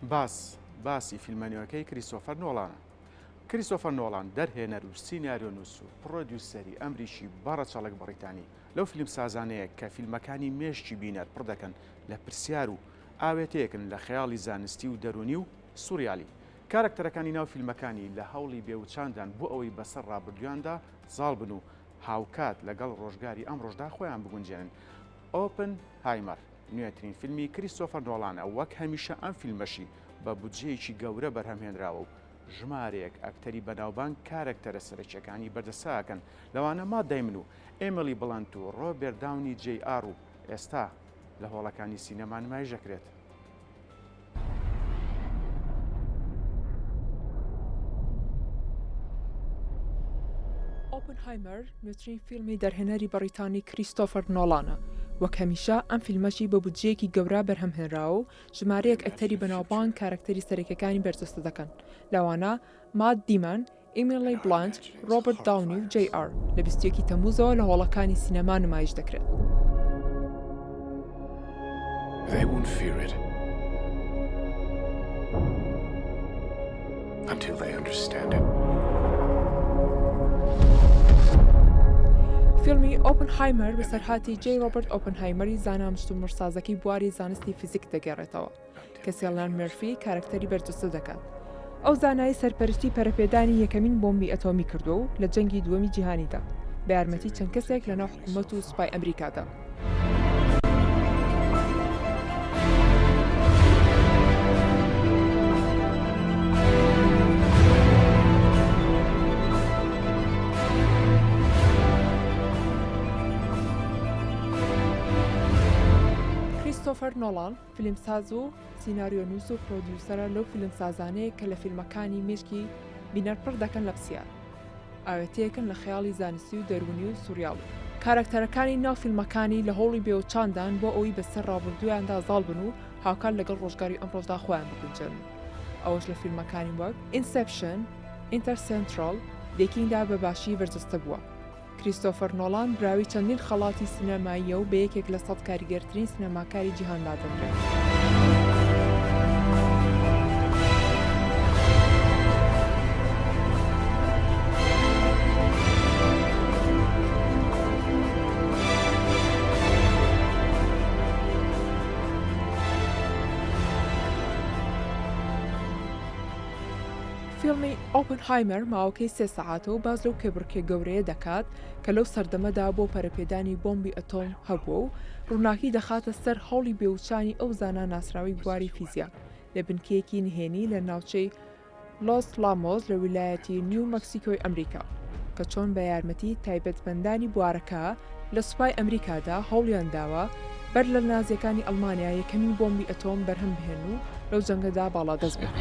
باس باسی فیلمە نوێکەی کریستۆفەر نۆڵانە. کریستۆفەر نۆڵان دەرهێنەر و سیناریۆنووس و پڕۆدیوسەری ئەمریکی بە ڕەچەڵەک بەڕیتانی لەو فیلمسازانەیە کە فیلمەکانی مێشکی بینەر پڕ دەکەن لە پرسیار و ئاوێتەیەکن لە خەیاڵی زانستی و دەروونی و سوریالی. کارەکتەرەکانی ناو فیلمەکانی لە هەوڵی بێوچاندان بۆ ئەوەی بەسەر ڕابردوویاندا زاڵ بن و هاوکات لەگەڵ ڕۆژگاری ئەمڕۆشدا خۆیان بگونجێنن. ئۆپنهایمەر نوێترین فیلمی کریستۆفەر نۆڵانە، وەک هەمیشە ئەم فیلمەشی بە بودجەیەکی گەورە بەرهەمهێنراوە و ژمارەیەک ئەکتەری بەناوبانگ کارەکتەرە سەرەکییەکانی بەرجەستەئەکەن، لەوانە مات دەیمن و ئێمیلی بڵەنت و ڕۆبێرت داونی جەی ئاڕ و ئێستا لە هۆڵەکانی سینەما نمایش دەکرێت. ئۆپنهایمەر نوێترین فیلمی دەرهێنەری بەڕیتانی کریستۆفەر نۆڵانە، وەک هەمیشە ئەم فیلمەشی بە بودجەیەکی گەورە بەرهەمهێنراوە و ژمارەیەک ئەکتەری بەناوبانگ کارەکتەری سەرەکیەکانی بەرجەستە دەکەن، لەوانە مات دیمەن، ئیمیلی بلانت، ڕۆبەرت داونی و جەی ئاڕ، لە 21 ی تەمموزەوە لە هۆڵەکانی سینەما نمایش دەکرێت. They won't fear it until they understand it. فیلمی ئۆپنهایمەر بەسەرهاتی جەی ڕۆبەرت ئۆپنهایمەری زانا مشتومڕسازەکەی بواری زانستی فیزیک دەگێڕێتەوە. کە سێڵیان مێرفی کارەکتەری بەرجەستە دەکات. ئەو زانایەی سەرپەرشتی پەرەپێدانی یەکەمین بۆمبی ئەتۆمی کردووە و لە جەنگی دووەمی جیهانیدا بە یارمەتی چەند کەسێک لەناو حکوومەت و سوپای ئەمریکادا. کریستۆفەر نۆڵان، فیلمساز و سیناریۆنووس و پرۆدیوسەرە لەو فیلمسازانەیە کە لە فیلمەکانی مێشکی بینەر پڕ دەکەن لە پرسیار، ئاوێتەیەکن لە خەیاڵی زانستی و دەروونی و سوریالی. کارەکتەرەکانی ناو فیلمەکانی لە هەوڵی بێوچاندان بۆ ئەوەی بەسەر ڕابردوویاندا زاڵ بن و هاوکات لەگەڵ ڕۆژگاری ئەمڕۆشدا خۆیان بگونجێنن، ئەوەش لە فیلمەکانی وەک، Inception، Intercentral، دێکینگدا بە باشی بەرجەستە بووە. کریستۆفەر نۆڵان براوەی چەندین خەڵاتی سینەماییە و بە یەکێک لە سەد کاریگەرترین سینەماکاری جیهان دادەنرێت. فیلمی ئۆپنهایمەر ماوەکەی سێ سەعاتە و باس لەو کێبڕکێ گەورەیە دەکات کە لەو سەردەمەدا بۆ پەرەپێدانی بۆمبی ئەتۆم هەبووە و ڕووناکی دەخاتە سەر هەوڵی بێوچانی ئەو زانا ناسراوەی بواری فیزیا لە بنکەیەکی نهێنی لە ناوچەی لۆس ڵامۆس لە ویلایەتی نیو مەکسیکۆی ئەمریکا کە چۆن بە یارمەتی تایبەتمەندانی بوارەکە لە سوپای ئەمریکادا هەوڵیان داوە بەر لە نازیەکانی ئەڵمانیا یەکەمین بۆمبی ئەتۆم بەرهەم بهێنن و لەو جەنگەدا باڵادەست بن.